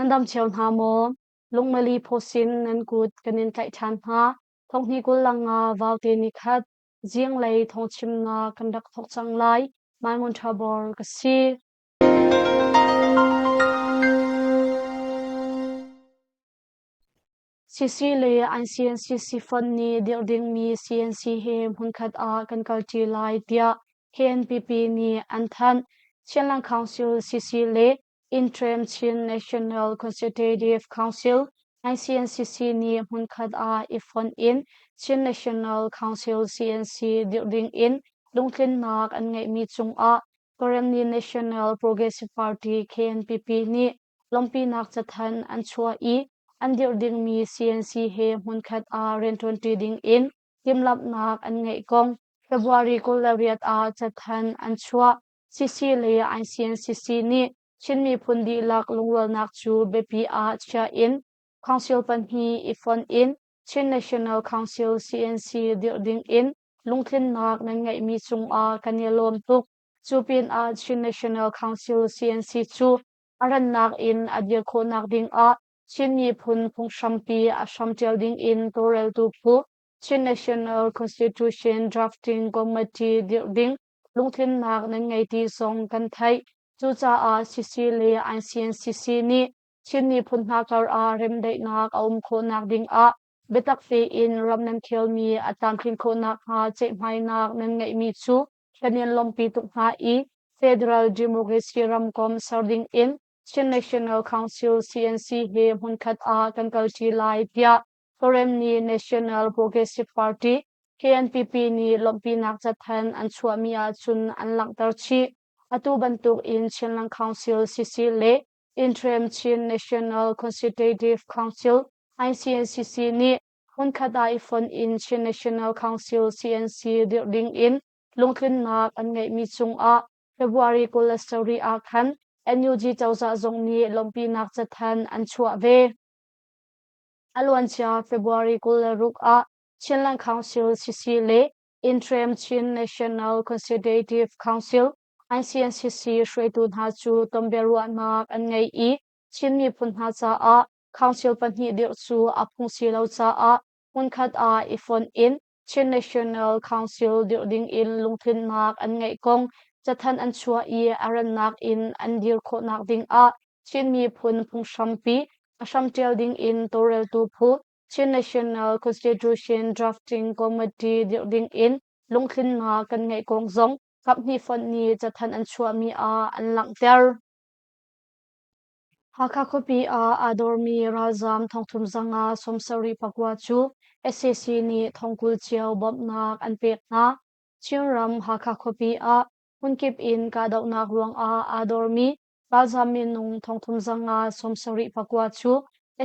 Nan dam cio hna maw? Lungmali phawsin nan kut kan in tlaih ṭhan hna. Thonghni 20 langa vaute ni khat zinglei thawngchimnak kan rak thawk cang lai. Maimun Ṭhabor ka si. CC le ICNCC fund nih dirh dingmi CNC he hmunkhat ah kan kalṭi lai tiah KNPP nih an thanh. Chinland Council CC le Interim Chin National Consultative Council ICNCC nih hmunkhat ah i fonh in Chin National Council CNC dirh ding in lungtlinnak an ngeihmi cungah Karenni National Progressive Party KNPP nih lawmhpinak cathanh an chuah i an dirh dingmi CNC he hmunkhat ah rianṭuanṭi ding in timhlamhnak an ngeih kong February 28 ah cathanh an chuah. CC le ICNCC nih Chin miphun dihlak lungrualnak cu biapi ah chia in Council pahnih i fonh in Chin National Council CNC dirh ding in lungtlinnak nan ngeihmi cungah kan i lawm tuk. Cu pinah Chin National Council CNC cu a rannak in a dir khawhnak dingah Chin miphun phunghrampi a hram ṭial dingin tawlreltu phu Chin National Constitution Drafting Committee dirh ding lungtlinnak nan ngei ti zong kan theih. Cucaah CC le ICNCC nih Chin miphun hna kar ah remdaihnak a um khawhnak dingah biatak tein ram nan khelmi a tlamtlin khawh nakhnga ceihmainak nan ngeihmi cu kan in lawmhpi tuk hna i Federal Democracy ramkomh ser ding in Chin National Council CNC he hmunkhat ah kan kalṭi lai tiah Karen National Progressive Party KNPP nih lawmhpinak cathanh an chuahmi ahcun an langhter chih. Atu bantuk in Chinland Council CC le Interim Chin National Consultative Council ICNCC nih hmunkhat ah i fonh in Chin National Council CNC dirh ding in lungtlinnak an ngeihmi cungah February 27 ah khan NUG cozah zong nih lawmhpinak cathanh an chuah ve. A luancia February 26 ah Chinland Council CC le Interim Chin National Consultative Council ICNCC hruaitu hna cu tonbiaruahnak an ngei i Chin miphun hna caah Council pahnih dirh cu a phung si lo caah hmunkhat ah i fonh in Chin National Council dirh ding in lungtlinnak an ngeih kong cathanh an chuah i a rannak in an dir khawhnak ding ah Chin miphun phunghrampi a hram ṭial ding in tawlreltu phu Chin National Constitution Drafting Committee dirh ding in lungtlinnak kan ngeih kong zong kaphnih fonh nih cathanh an chuahmi ah an langhter. Hakha khuapi ah aa dormi ralzaam thongthum zanga 74 cu sac nih thongkul cio bawmhnak an pek hna. Chinram Hakha khuapi ah hmunkip in kahdohnak ruangah aa dormi ralzaam minung thongthum zanga 74 cu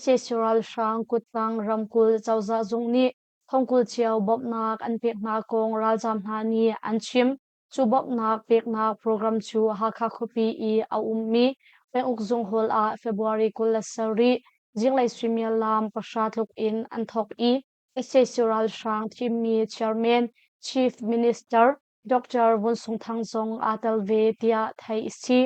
sac ralhrang kuttang ramkulh cozah zung nih thongkul cio bawmhnak an pek hna kong ralzaam hna nih an chim. Cu bawmhnak peknak program cu Hakha khuapi i a ummi penguk zung hall ah February 27 zinglei suimilam 9 tluk in an thawk i sac ralhrang thimmi chairman Chief Minister Dr. Vun Sung Thang zong aa tel ve tiah theih a si.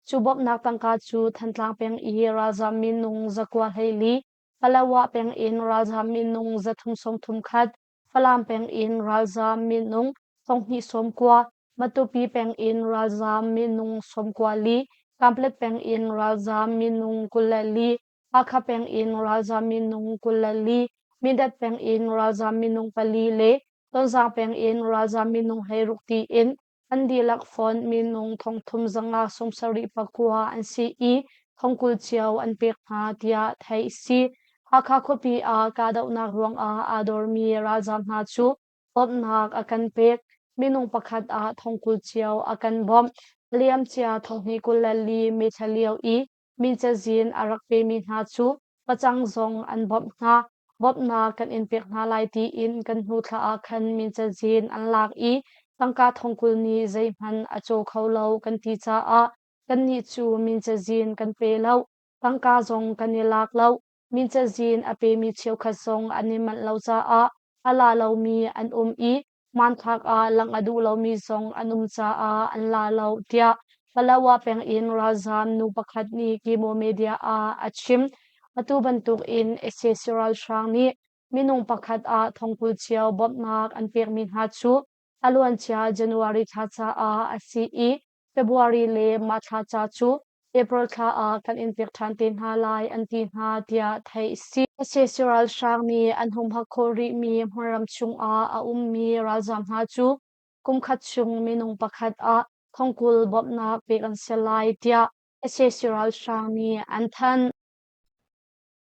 Cu bawmhnak tangka cu Thantlang peng i ralzaam minung 924, Palawa peng in ralzaam minung 331, Falam peng in ralzaam minung 290, Matupi peng in ralzaam minung 94, Kanpetlet peng in ralzaam minung 24, Hakha peng in ralzaam minung 24, Mindat peng in ralzaam minung pali le Tonzang peng in ralzaam minung 16 tiin an dihlak fonh minung 3,579 an si i 20 cio an pek hna tiah theih a si. Hakha khuapi ah kahdohnak ruangah aa dormi ralzaam hna cu bawmhnak a kan pek. Minung pakhat ah 20 cio a kan bawmh. A liamcia 2024 May thla lio i min cazin a rak pemi hna cu pacang zong an bawmh hna. Bawmhnak kan in pek hna lai tiin kan hnu thla ah khan min cazin an lak i tangka 20 nih zeihmanh a caw kho lo kan ti caah kannih cu min cazin kan pe lo. Tangka zong kan i lak lo. Min cazin a pemi cheukhat zong an i manh lo caah a la lomi an um i hmanthlak ah langh a duh lomi zong an um caah an la lo tiah. Palawa peng in ralzaam nu pakhat nih Kimo Media ah a chim. Atu bantuk in sac ralhrang nih minung pakhat ah thongkul cio bawmhnak an pekmi hna cu a luancia January thla caah a si i February le mah thla ca cu April thla ah kan in pek ṭhan te hna lai an ti hna tiah theih a si. Sac ralhrang nih an humhak khawh rihmi hmunram chungah a ummi ralzaam hna cu kumkhat chung minung pakhat ah thongkul bawmhnak pek an si lai tiah sac ralhrang nih an thanh.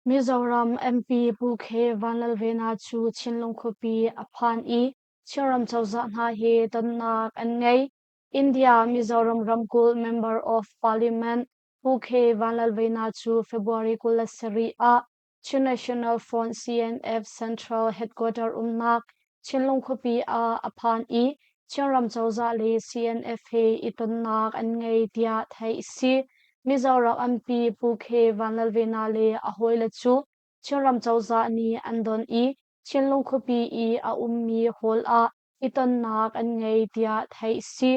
Mizoram MP Pu Khe Vanlalvena cu Chinlung khuapi a phan i Chinram cozah hna he tonnak an ngei. India Mizoram ramkulh Member of Parliament Pu Khe Vanlalvena cu February 27 ah Chin National Front CNF Central Headquarter umnak Chinlung khuapi ah a phan i Chinram cozah le CNF he i tonnak an ngei tiah theih a si. Mizoram MP Pu Khe Vanlalvena le a hawile cu Chinram cozah nih an don i Chinlung khuapi i a ummi hall ah i tonnak an ngei tiah theih a si.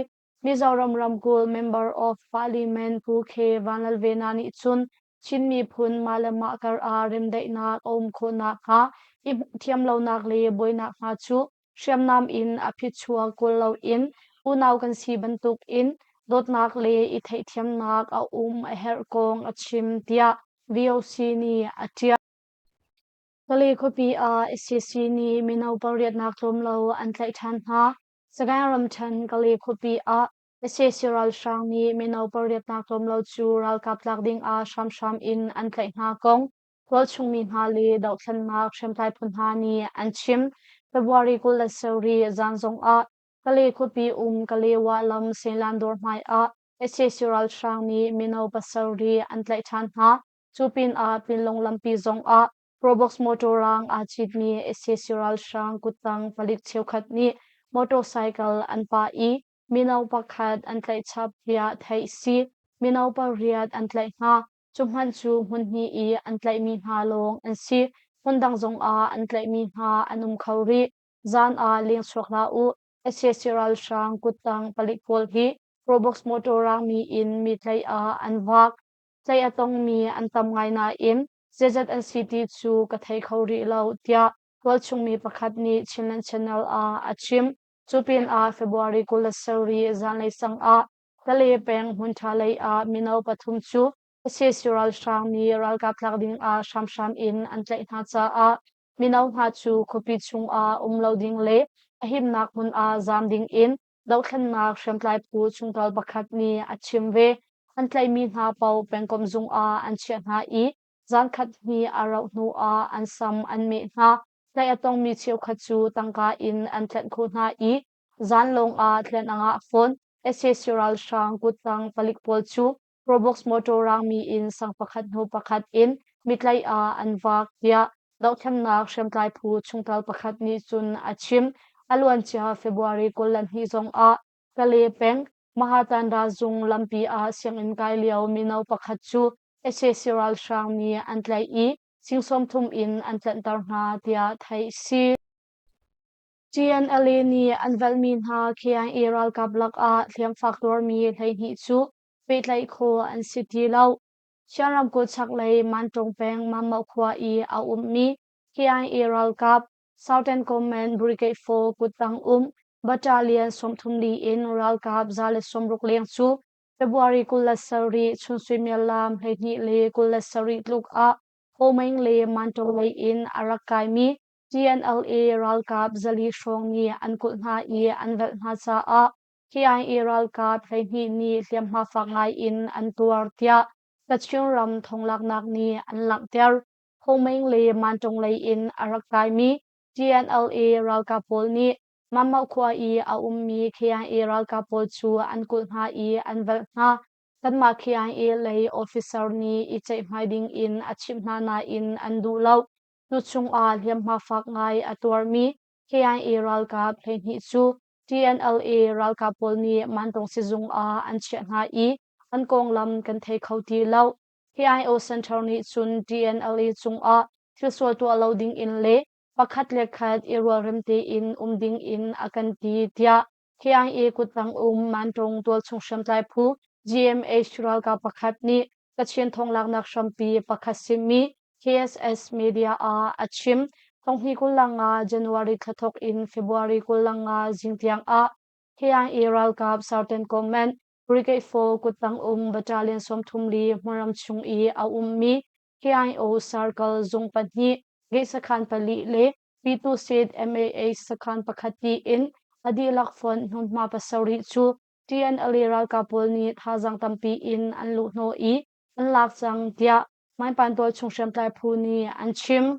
Mizoram ramkulh Member of Parliament Pu Khe Vanlalvena nih cun Chin miphun mah le mah kar ah remdaihnak a um khawh nakhnga i hmuhthiam lonak le buainak hna cu hriamnam in a phichuak kawl loin unau kan si bantuk in dawtnak le i theihthiamnak a um a herh kong a chim tiah VOC nih a ṭial. Kale khuapi ah sac nih mino pariatnak tlawm lo an tlaih ṭhan hna. Sagaing ramṭhen Kale khuapi ah sac ralhrang nih mino pariatnak tlawm lo cu ralkap tlak ding ah hramhram in an tlaih hna kong tualchung mi hna le dohthlennak hriamtlai phu hna nih an chim. February 27 zan zong ah Kale khuapi um Kalewa lam Selan dawr hmai ah sac ralhrang nih mino pasarih an tlaih ṭhan hna. Cu pinah Pinlung lampi zongah Probox motor raang aa citmi sac ralhrang kuttang palik cheukhat nih motorcycle an pah i mino pakhat an tlaih chap tiah theih a si. Mino pariat an tlaih hna. Cu hmanh cu hmun hnih i an tlaihmi hna lawng an si. Hmundang zongah an tlaihmi hna an um kho rih. Zan ah leng chuak hlah u. Sac ralhrang kuttang palik pawl hi Probox motor raangmi in mi tlaih ah an vak. Tlaih a tongmi an tam ngai nain zeizat an si ti cu ka thei kho rih lo tiah tualchung mi pakhat nih Chinland Channel ah a chim. Cu pinah February 27 zanlei sang ah Kale peng hmunṭha lei ah mino pathum cu sac ralhrang nih ralkap tlak ding ah hramhram in an tlaih hna caah mino hna cu khuapi chungah um lo ding le a himnak hmun ah zaam ding in dohthlennak hriamtlai phu chungtel pakhat nih a chim ve. An tlaihmi hna paoh pengkomh zung ah an chiah hna i zankhat hnih a rauh hnu ah an sam an meh hna. Tlaih a tongmi cheukhat cu tangka in an tlanh khawh hna i zan lawng ah tlanh a ngah fawn. Sac ralhrang kuttang palik pawl cu Probox motor raangmi in sang pakhat hnu pakhat in mitlaih ah an vak tiah dohthlennak hriamtlai phu chungtel pakhat nih cun a chim. A luancia February 22 zong ah Kale peng Mahatanda zung lampi ah sianginn kai lio mino pakhat cu sac ralhrang nih an tlaih i sing 30 in an tlanhter hna tiah theih a si. TNLA nih an velhmi hna KIA ralkap lakah hliamfak tuarmi 12 cu pehtlaih khawh an si ti lo. Chin ramkulh chaklei Manṭung peng Mammoh khua i a ummi KIA ralkap Southern Command Brigade 4 kuttang um Battalion 34 in ralkap 160 leng cu February 27 chun suimilam 12 le 27 tluk ah Homaing le Manṭung lei in a rak kaimi TNLA ralkap 400 hrawng nih an kulh hna i an velh hna caah KIA ralkap 12 nih hliamhma fak ngai in an tuar tiah Kachin ram thonglaknak nih an langhter. Homaing le Manṭung lei in a rak kaimi TNLA ralkap pawl nih Mammoh khua i a ummi KIA ralkap pawl cu an kulh hna i an velh hna. Kanmah KIA lei officer nih i ceihmai ding in a chimh hna nain an duh lo. Cu chungah hliamhma fak ngai a tuarmi KIA ralkap 12 cu TNLA ralkap pawl nih Mantung sizung ah an chiah hna i an konglam kan thei kho ti lo. KIO Center nih cun TNLA cungah thilsual tuah lo ding in le pakhat le khat i rualrem tein um ding in a kan ti tiah KIA kuttang um Mantung tualchung hriamtlai phu GMH ralkap pakhat nih Kachin thonglaknak hrampi pakhat simi KSS Media ah a chim. Thonghni 25 January thla thawk in February 25 zing tiang ah KIA ralkap Southern Command Brigade 4 kuttang um Battalion 34 hmunram chung i a ummi KIO Circle zung pahnih, gate sakhan pali le P2 State MAH sakhan pakhat tiin a dihlak fonh hmunhma pasarih cu TNLA ralkap pawl nih thazaang tampi in an luhhnawh i an lak cang tiah Maipan tualchung hriamtlai phu nih an chim.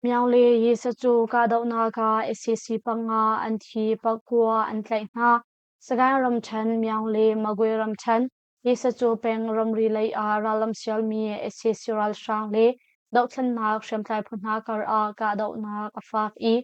Myaung le Yisacu kahdohnak ah sac panga an thi pakua an tlaih hna. Sagaing ramṭhen Myaung le Magwe ramṭhen Yisacu peng ramri lei ah rallam sialmi sac ralhrang le dohthlennak hriamtlai phu hna kar ah kahdohnak a fak i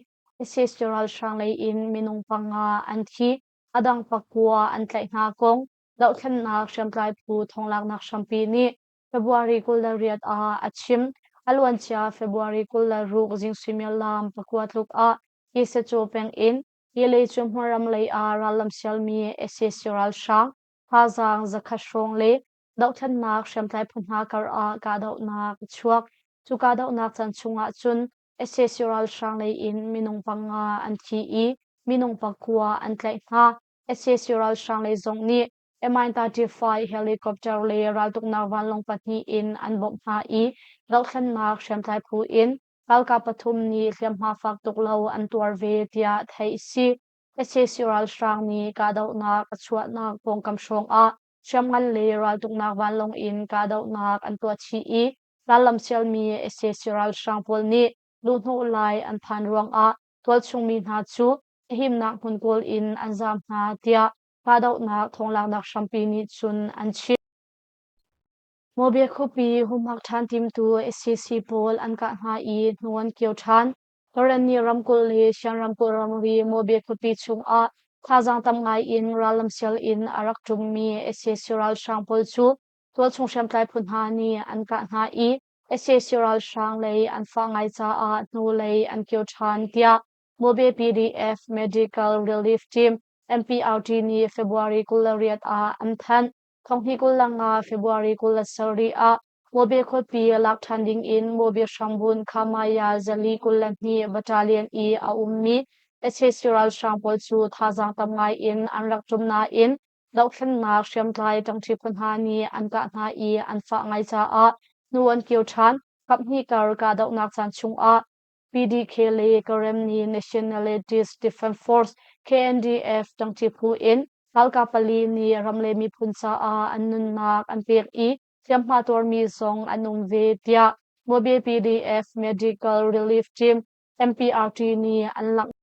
sac ralhrang lei in minung panga an thi, a dang pakua an tlaih hna kong dohthlennak hriamtlai phu thonglaknak hrampi nih February 28 ah a chim. A luancia February 26 zing suimilam pakua tluk ah Yisacu peng in Yele cu hmunram lei ah rallam sialmi sac ralhrang thazaang zakhat hrawng le dohthlennak hriamtlai phu hna kar ah kahdohnak a chuak. Cu kahdohnak caan chung ah cun sac ralhrang lei in minung panga an thi i minung pakua an tlaih hna. Sac ralhrang lei zong nih Mi-35 helicopter le raltuknak vanlawng pahnih in an bawmh hna i dohthlennak hriamtlai phu in ralkap pathum nih hliamhma fak tuk lo an tuar ve tiah theih a si. Sac ralhrang nih kahdohnak a chuahnak pawngkam hrawng ah hriamngan le raltuknak vanlawng in kahdohnak an tuah chih i rallam sialmi sac ralhrang pawl nih luhhnawh lai an phan ruangah tualchung mi hna cu a himnak hmun kawl in an zaam hna tiah kahdohnak thawnglaknak hrampi nih cun an chim. Mobile khuapi humhak ṭhan timtu sac pawl an kah hna i hnu an kio ṭhan. Karenni ramkulh le Shan ramkulh ramri Mobile khuapi chungah thazaang tam ngai in rallam sial in a rak ṭummi sac ralhrang pawl cu tualchung hriamtlai phu hna nih an kah hna i sac ralhrang lei an fah ngai caah hnulei an kio ṭhan tiah Mobe PDF Medical Relief Team MPRT nih February 28 ah an thanh. Thonghni 25 February 27 ah Mobe khuapi lak ṭhan ding in Mobe hrangbun Khamaya Zali 22 Battalion i a ummi sac ralhrang pawl cu thazaang tam ngai in an rak ṭum nain dohthlennak hriamtlai ṭangṭi phu hna nih an kah hna i an fah ngai caah hnu an kir ṭhan. Kaphnih kar kahdohnak caan chungah PDK le Karemni Nationalities Defence Force KNDF ṭangṭi phu in ralkap pali nih ram le miphun caah an nunnak an pek i hliamhma tuarmi zong an um ve tiah Mobile PDF Medical Relief Team MPRT nih an langhter.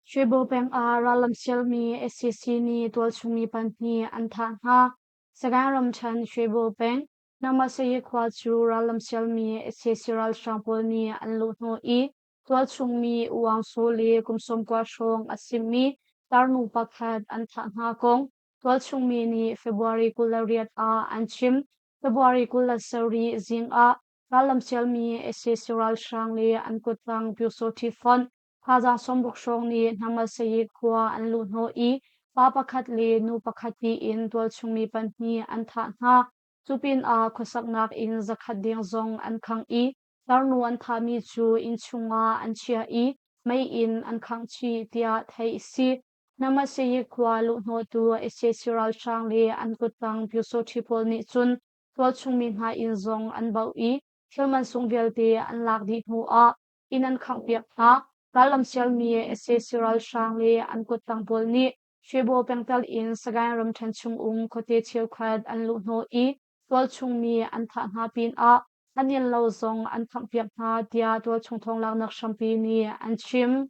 Shwebo peng ah rallam sialmi sac nih tualchung mi pahnih an thah hna. Sagaing ramṭhen Shwebo peng Namasayi khua cu rallam sialmi sac ralhrang pawl nih an luhhnawh i tualchung mi U Aung Saw le kum 90 hrawng a simi tarnu pakhat an thah hna kong tualchung mi nih February 28 ah an chim. February 27 zing ah rallam sialmi sac ralhrang le an kuttang Pyusawhti fonh Thazaang 60 hrawng nih Hnamasayi khua an luhhnawh i pa pakhat le nu pakhat tiin tualchung mi pahnih an thah hna. Cu pinah khuasaknak inn zakhat deng zong an khangh i tarnu an thahmi cu inn chungah an chiah i mei in an khangh chih tiah theih a si. Hnamasayi khua luhhnawhtu sac ralhrang le an kuttang Pyusawhti pawl nih cun tualchung mi hna inn zong an baoh i thil mansung vialte an lak dih hnuah inn an khanghpiak hna. Rallam sialmi sac ralhrang le an kuttang pawl nih Shwebo pengtal in Sagaing ramṭhen chungum khuate cheukhat an luhhnawh i tualchung mi an thah hna pinah an innlo zong an khanghpiak hna tiah tualchung thawnglaknak hrampi nih an chim.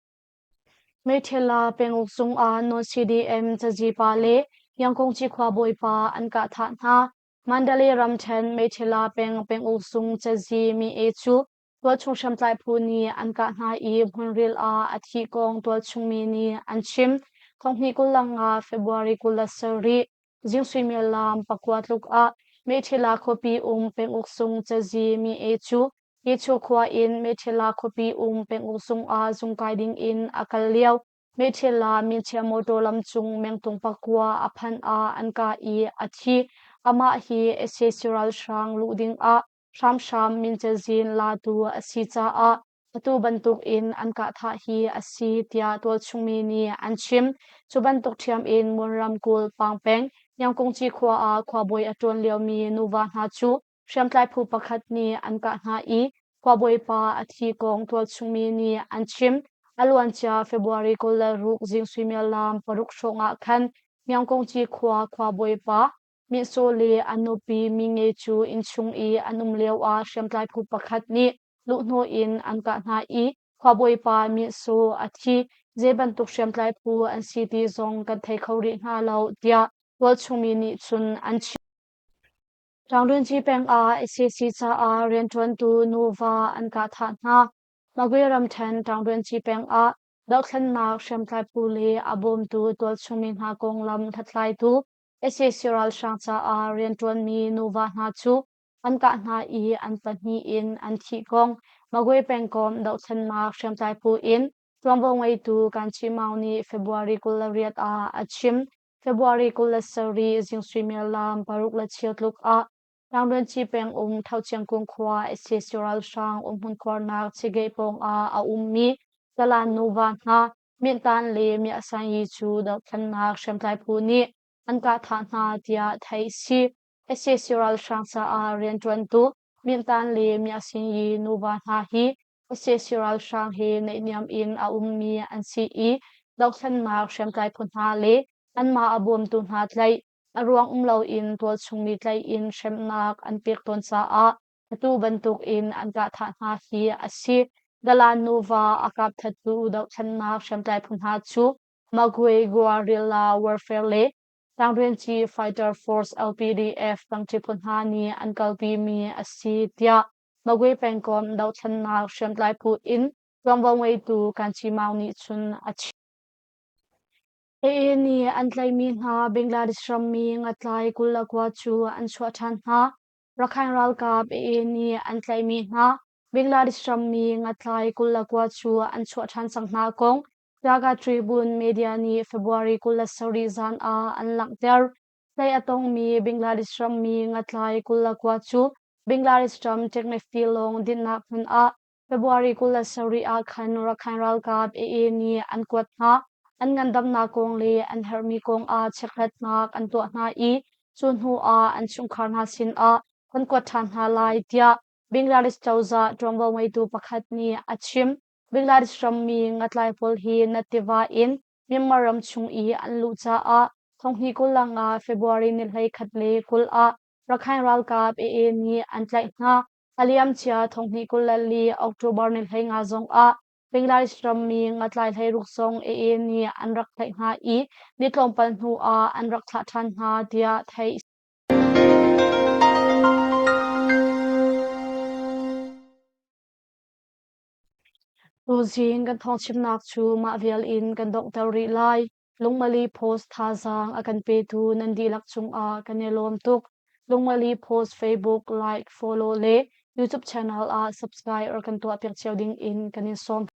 Meithela penguk zungah non-CDM cazi pa le Yangkung cikhua bawipa an kah thah hna. Mandalay ramṭhen Meithela peng penguk zung cazi mi e cu Tualchung hriamtlai phu nih an kah hna i hmunril ah a thih kong tualchung mi nih an chim. Thonghnih 25 February 27 zing suimilam pakua tluk ah Meithila khuapi um penguk sung cazi mi e cu Yichu khua in Meithila khuapi um penguk zung ah zungkai ding in a kal lio. Mehthela Minchia motor lam cung mengtung pakua a phanh ah an kah i a thi. Amah hi sac ralhrang luh ding ah hramhram mincazin latu a si caah atu bantuk in an kahthah hi a si tiah tualchungmi nih an chim. Cu bantuk ṭhiam in Mon ramkulh Pangpeng Yangkungci khua ah khuabawi a ṭuan liomi nuva hna cu hriamtlai phu pakhat nih an kah hna i khuabawi pa a thi kong tualchungmi nih an chim. A luancia February 26 zing suimilam 6 hrawng ah khan Myangkongci khua khuabawi pa Mitcaw le a nupi Minge cu innchung i an um lioah hriamtlai phu pakhat nih luhhnawh in an kah hna i khuabawipa mitcaw a thi. Zei bantuk hriamtlai phu an si ti zong kan thei kho rih hna lo tiah tualchungmi nih cun an chim. Ṭaungṭunci peng ah sac caah rianṭuantu nuva an kah thah hna. Magwe ramṭhen Ṭaungṭunci peng ah dohthlennak hriamtlai phu le a bawmtu tualchungmi hna konglam hlathlaitu sac ralhrang caah rianṭuanmi nuva hna cu an kah hna i an pahnih in an thih kong Magwe pengkomh dohthlennak hriamtlai phu in ṭuanvo ngeitu Kanchi Maung nih February 28 ah a chim. February 27 zing suimilam 6:15 tluk ah Tlangruanci peng um Thochiangkung khua sac ralhrang umhmun khuarnak Chigeh pawng ah a ummi Talan nuva hna Mintan le Miahsanyi cu dohthlennak hriamtlai phu nih an kah thah hna tiah theih a si. Sac ralhrang caah rianṭuantu Mintan le Miahsinyi nuva hna hi sac ralhrang he naihniam in a ummi an si i dohthlennak hriamtlai phu hna le anmah a bawmtu hna tlaih a ruang um loin tualchungmi tlaih in hremnak an pek tawn caah atu bantuk in an kahthah hna hi a si. Dalan nuva a kapthattu dohthlennak hriamtlai phu hna cu Magwe Guerrilla Warfare le Tangrianci Fighter Force LPDF tangṭi phu hna nih an kalpimi a si tiah Magwe pengkomh dohthlennak hriamtlai phu in ṭuanvo ngeitu Kanchi Maung nih cun a chim. AA nih an tlaihmi hna Bangladesh rammi ngatlai 29 cu an chuah ṭhan hna. Rakhine ralkap AA nih an tlaihmi hna Bangladesh rammi ngatlai 29 cu an chuah ṭhan cang hna kong Dhaka Tribune media nih February 27 zan ah an langhter. Tlaih a tongmi Bangladesh rammi ngatlai 29 cu Bangladesh ram Teknaf tilawng dinhnak hmun ah February 27 ah khan Rakhine ralkap AA nih an kuat hna. An ngandamnak kong le an herhmi kong ah chekhlatnak an tuah hna i cu hnu ah an chungkhar hna sin ah kan kuat ṭhan hna lai tiah Bangladesh cozah ṭuanvo ngeitu pakhat nih a chim. Bangladesh rammi ngatlai pawl hi nat tiva in Myanmar ram chung i an luh caah thonghnih 25 February ni 21 ah Rakhine ralkap AA nih an tlaih hna. A liamcia thonghnih 24 October ni 15 zong ah Bangladesh rammi ngatlai 16 zong AA nih an rak tlaih hna i ni tlawmpal hnu ah an rak thlah ṭhan hna tiah theih Tuzing kan thawngchimnak cu mah vial in kan donghter rih lai. Lungmali Post thazaang a kan petu nan dihlak cungah kan i lawm tuk. Lungmali Post Facebook like, follow le YouTube channel ah subscribe or kan tuahpiak cio ding in kan in sawm.